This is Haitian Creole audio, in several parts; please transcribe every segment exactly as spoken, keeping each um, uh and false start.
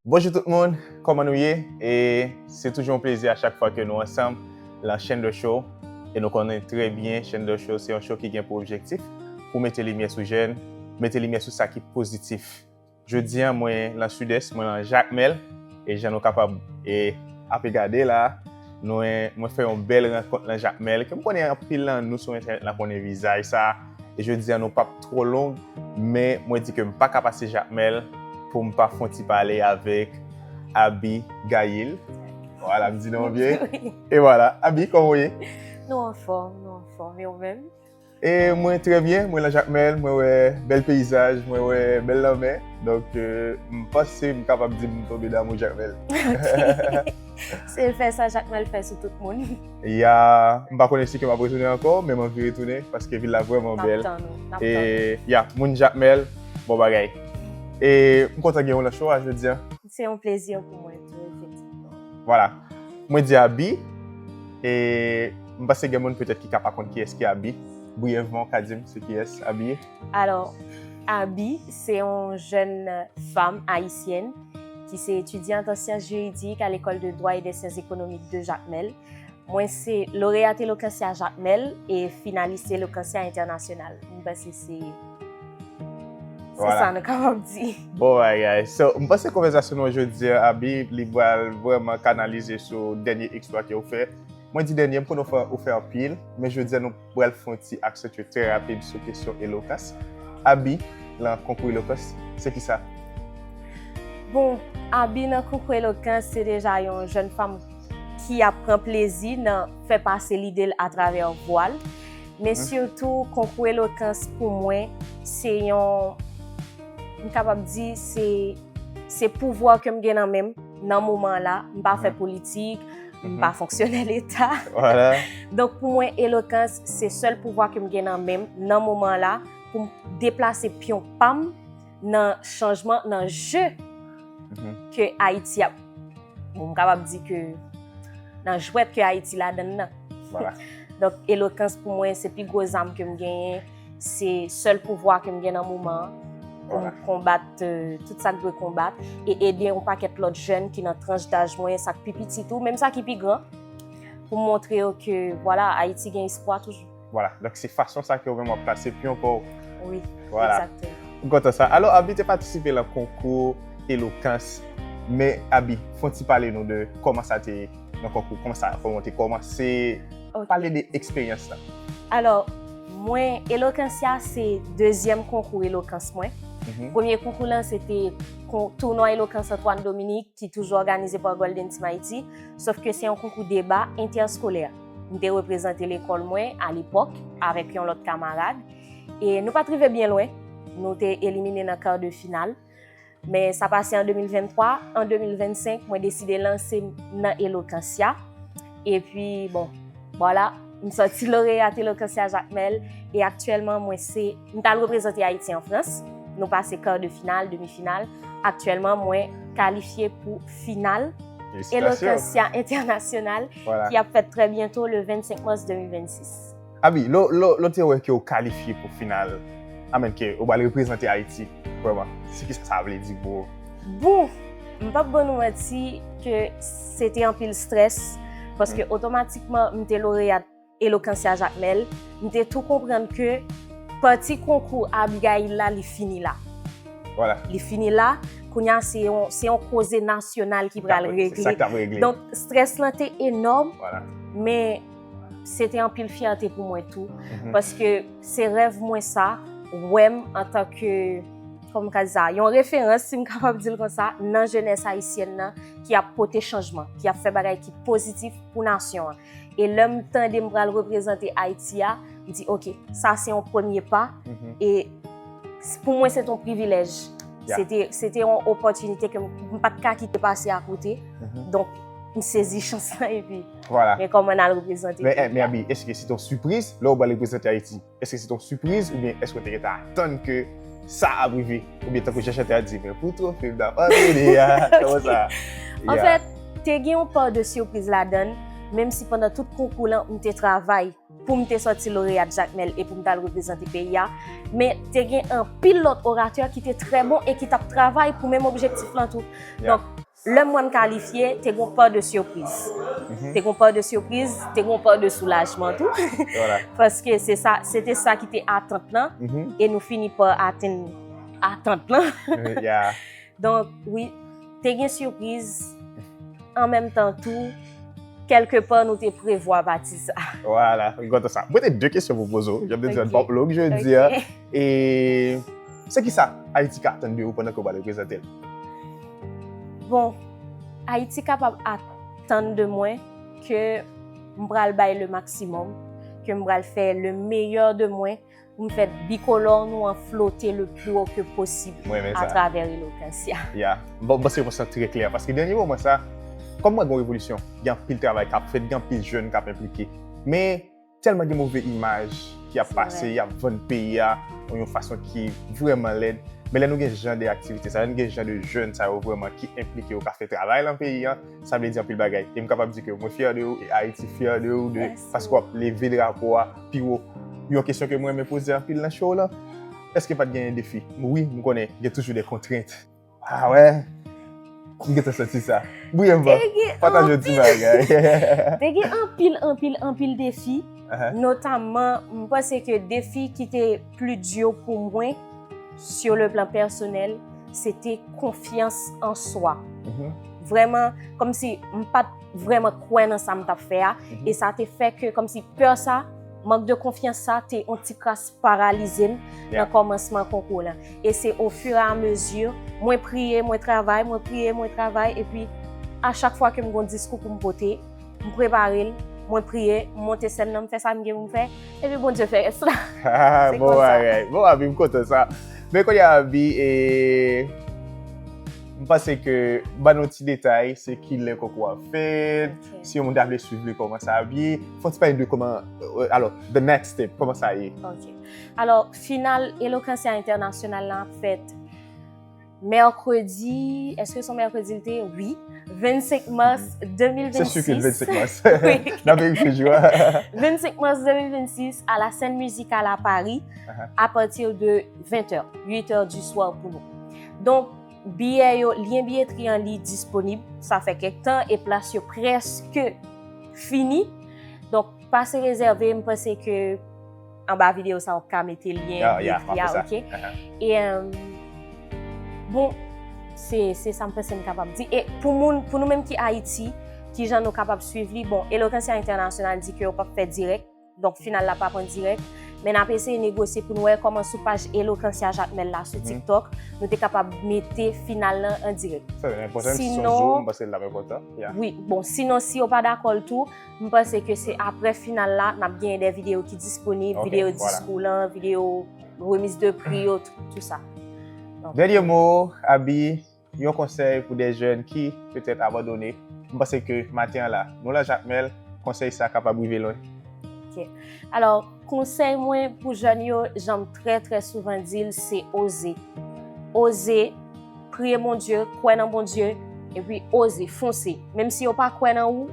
Bonjou tout moun, kòman nou ye? E se toujou yon plezi a chak fwa ke nou ansanm lan Chandler Show. E nou konnen trè byen, Chandler Show se yon show ki gen pou objektif pou mete limyè sou jèn, mete limyè sou sa ki pozitif. Jodi a, mwen lan Sidès, mwen lan Jakmèl, e jan nou kapab e, ape gade la, nou, mwen fè yon bèl rankont lan Jakmèl, ke m konnen anpil lan nou sou entènèt la konnen vizaj sa, e jodi a nou p ap twò long, men mwen di ke m pa ka pase Jakmèl pou m pa fè yon ti pale avèk Abigail. Vwala, m di non byen. Wi. E vwala, Abi, kòman w ye? Nou anfòm, nou anfòm. E ou menm? E mwen trè byen, mwen lan Jakmèl, mwen wè bèl peyizaj, mwen wè bèl lanmè. Donk, euh, m panse m kapab di m tonbe damou Jakmèl. Ok. Se fè sa Jakmèl fè sou tout moun. Ya, m pa konnen si ke m ap retounen ankò, men m anvi retounen paske vil la vrèman bèl. N ap tann ou, n ap tann ou. E, ya, moun Jakmèl, bon bagay. E m kontan gen w lan show a jodi a. Se yon plezi pou mwen tou, efektivman. Vwala. Mwen di Abi, e m panse gen moun petèt ki ka pa konn kiyès ki Abi. Briyèvman, w ka di m se kiyès Abi ye? Alò, Abi, se yon jèn fanm ayisyèn ki se etidyant an syans jiridik à l'École de droit et des sciences économiques de Jakmèl. Mwen se loreyat Elokansya Jakmèl e finalis Elokansya Entènasyonal. M panse se, se sa nou kapab di. Bon bagay. So, m panse konvèsasyon nou jodi a, Abi, li pral vrèman kanalize sou dènye eksplwa ke w fè. Mwen di dènye, m konnen w fè, ou fè anpil, men jodi a nou pral fè yon ti aksantye trè rapid sou kesyon elokans. Abi, lan konkou elokans, se kisa? Bon, Abi nan konkou elokans, se deja yon jèn fanm ki ap pran plezi nan fè pase lide l atravè vwa l. Men sitou, konkou elokans pou mwen, se yon, m kapab di, se, se pouvwa ke m gen nan men m nan moman la. M pa fè politik, m pa fonksyonè leta. Vwala. Donk, pou mwen, elokans, se sèl pouvwa ke m gen nan men m nan moman la pou m deplase pyon pa m nan chanjman, nan je ke Ayiti ap, bon, m kapab di ke nan jwèt ke Ayiti ladann nan. Vwala. Donk, elokans pou mwen, se pi gwo zam ke m genyen, se sèl pouvwa ke m gen nan moman an pou m konbat, euh, tout sa k dwe konbat, e ede yon pakèt lòt jèn ki nan tranch daj mwen, sa k pi piti tou, menm sa ki pi gran, pou m montre yo ke, vwala, Ayiti gen espwa toujou. Vwala, donk se fason sa ke ou menm w ap plase pyon pa w. Wi, egzakteman. M kontan sa. Alò, Abi te patisipe lan konkou elokans, men Abi, fè yon ti pale nou de kòman sa te ye nan konkou, kòman sa, kòman w te kòmanse, pale de eksperyans la. Alò, mwen, Elokansya se dezyèm konkou elokans mwen. Premye konkou lan se te kon-, tounwa elokans Antoine Dominique ki toujou òganize pa Golden Team Haïti, sòf ke se yon konkou deba entèskolè. M te reprezante lekòl mwen alepòk avèk yon lòt kamarad. E nou pa t rive byen lwen. Nou te elimine nan quart de finale. Men sa pase an de mil venntwa. An de mil vennsenk, mwen deside lanse m nan Elokansya. Epi, bon, vwala, m sòti loreyat Elokansya Jakmèl. E aktyèlman, mwen se, m t al reprezante Ayiti an Frans. Nou pase quart de finale, demi final. Aktyèlman, mwen kalifye pou final Elokansya Entènasyonal ki ap fèt trè byento, le vennsenk mas de mil vennsis. Abi, lè w, lè w, lè w te wè ke w kalifye pou final, amèn ke w pral reprezante Ayiti, vrèman, se kisa sa vle di pou ou? Bon, m p ap ban nou manti ke se te anpil strès, paske otomatikman m te loreyat Elokansya Jakmèl, m te tou konprann ke pati konkou Abigail la, li fini la. Vwala. Li fini la, kounye a se yon, se yon koze nasyonal ki pral regle. Sa k ap regle. Donk, strès lan te enòm, men se te anpil fyète pou mwen tou, paske se rèv mwen sa, wè m antanke, kòman m ka di sa, yon referans, si m kapab di l konsa, nan jenès ayisyèn nan, ki ap pote chanjman, ki ap fè bagay ki pozitif pou nasyon an. E lè m tande m pral reprezante Ayiti a, m di, "Ok, sa se yon premye pa." E s-, pou mwen, se te yon privilèj. Se te, se te yon opòtinite ke m, m pa t ka kite pase akote. Donk, m sezi chans lan epi men kòman n al reprezante peyi a. Men, men, Abi, èske se te yon sipriz lè w pral reprezante Ayiti? Èske se te yon sipriz oubyen èske w te gentan atann ke sa ap rive? Oubyen tankou jan chantè a di, "Men pou twofe m ta pa vini a." Kòman sa? Anfèt, te gen yon pa de sipriz ladan l, menm si pandan tout konkou lan, m te travay pou m te sòti loreyat Jakmèl e pou m t al reprezante peyi a. Men te gen anpil lòt oratè ki te trè bon e ki t ap travay pou menm objektif lan tou. Donk, Lè m wè m kalifye, te gon pa de sipriz. Te gon pa de sipriz, te gon pa de soulajman tou. Paske se sa, se te sa ki te atant lan, e nou fini pa atenn atant lan. Donk, wi, te gen sipriz. An menm tan tou, kèlke pa, nou te prevwa pati sa. Vwala, m kontan sa. Mwen te de kesyon pou poze w. Jan m te di w, n p ap long jodi a. E se ki sa Ayiti ka atann de ou pandan ke w pral reprezante l? Bon, Ayiti kapab atann de mwen ke m pral bay le maximum, ke m pral fè le meilleur de mwen pou m fè bikolò nou an flote le plus haut que possible atravè Elokansya. Ya, bon, m panse repons lan trè klè, paske dènye moman sa, kòm mwen gen revolisyon, gen anpil travay k ap fèt, gen anpil jèn k ap enplike. Men, tèlman gen move imaj ki ap pase, y ap vann peyi a nan yon fason ki vrèman lèd. Men lè nou gen jan de aktivite sa, lè nou gen jan de jèn sa yo vrèman ki enplike yo, ka fè travay lan peyi an, sa vle di anpil bagay. E m kapab di ke mwen fyè de ou, e Ayiti fyè de ou, de, paske w ap leve drapo a pi wo. Yon kesyon ke mwen renmen poze anpil nan show lan, èske pa t genyen defi? Wi, m konnen, gen toujou de kontrent. Ah wè? M gentan santi sa. Bouye m pa. Pataje yon ti bagay. Te gen anpil, anpil, anpil defi. Notamman, m panse ke defi ki te pli di pou mwen, sur le plan personnel, se te konfyans an swa. Vrèman, kòmsi m pa t vrèman kwè nan sa m t ap fè a, e sa te fè ke kòmsi pè sa, mank de konfyans sa te yon ti kras paralize m nan kòmansman konkou lan. E se au fur et à mesure, mwen priye, mwen travay, mwen priye, mwen travay, epi a chak fwa ke m gon diskou pou m pote, m prepare l, mwen priye, m monte sèn nan, m fè sa m gen pou m fè, epi Bondye fè rès la. Bon bagay. Bon, Abi, m kontan sa. Men kounye a, Abi, e, m panse ke ban nou ti detay, se kilè konkou a fèt, si yon moun ta vle swiv li, kòman sa ap ye, fè yon ti pale de kòman, euh, alò, the next step, kòman sa ye. Ok. Alò, final Elokansya Entènasyonal la ap fèt mèkredi, èske se yon mèkredi l te ye? Wi. Vennsenk mas de mil vennsis. Se si ke l vennsenk mas. Wi. N ap verifye jou a. Vennsenk mas de mil vennsis, à la Scène Musicale à Paris, à partir de vingt heures, huit heures du soir pour nous. Donk, biyè yo, lyen biyetri an li disponib, sa fè kèk tan, e plas yo prèske fini. Donk, pase rezève, m panse ke anba videyo sa, w ap ka mete lyen biyetri a, ok? E, euh, bon, se, se sa m panse m kapab di. E pou moun, pou nou menm ki Ayiti, ki jan nou kapab swiv li? Bon, Elokansya Entènasyonal di ke yo p ap fè dirèk. Donk, final la p ap an dirèk. Men n ap eseye negosye pou n wè kòman sou paj Elokansya Jakmèl la sou TikTok, nou te kapab mete final lan an dirèk. Sa enpòtan, si se yon Zoom, paske l ap enpòtan. Wi, bon, sinon, si yo pa dakò l tou, m panse ke se aprè final la, n ap genyen de videyo ki disponib, videyo diskou lan, videyo remise de prix yo, tout, tout sa. Donk, dènye mo, Abi, yon konsèy pou de jèn ki petèt abandone. M panse ke maten an la, nou lan Jakmèl, konsèy sa kapab rive lwen. Ok. Alò, konsèy mwen pou jèn yo, jan m trè, trè souvan di l, se oze. Oze, priye Bondye, kwè nan Bondye, epi oze, fonse. Menm si yo pa kwè nan ou,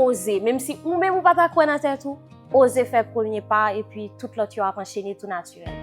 oze. Menm si ou menm ou pa ta kwè nan tèt ou, oze fè premye pa, epi tout lòt yo ap anchene tou natirèlman.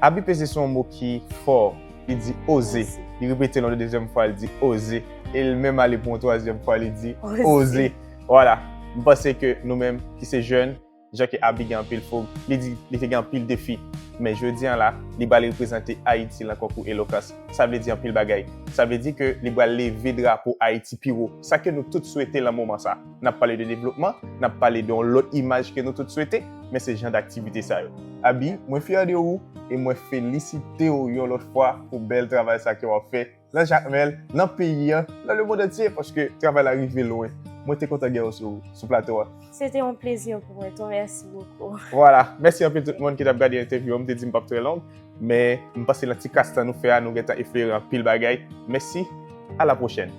Abi peze sou yon mo ki fò, li di oze. Oze. Li repete l yon dezyèm fwa, li di oze. E l menm ale pou yon twazyèm fwa, li di oze. Oze. Vwala. M panse ke nou menm ki se jèn, jan ke Abi gen anpil fòg, li di li te gen anpil defi. Men jodi an la, li pral reprezante Ayiti lan konkou Elokans. Sa vle di anpil bagay. Sa vle di ke li pral leve drapo Ayiti pi wo. Sa ke nou tout swete lan moman sa. N ap pale de devlopman, n ap pale de yon lòt imaj ke nou tout swete, men se jan d aktivite sa yo. Abi, mwen fyè de ou e mwen felisite w yon lòt fwa pou bèl travay sa ke w ap fè lan Jakmèl, lan peyi an, lan lemond antye, paske travay la rive lwen. Mwen te kontan gen w sou, sou plato a. Se te yon plezi pou mwen tou, mèsi bokou. Vwala, mèsi anpil tout moun ki t ap gade entèvyou an, m te di m p ap trè long, men m panse lan ti kras tan nou fè a, nou gentan eflere anpil bagay. Mèsi, a la pwochèn.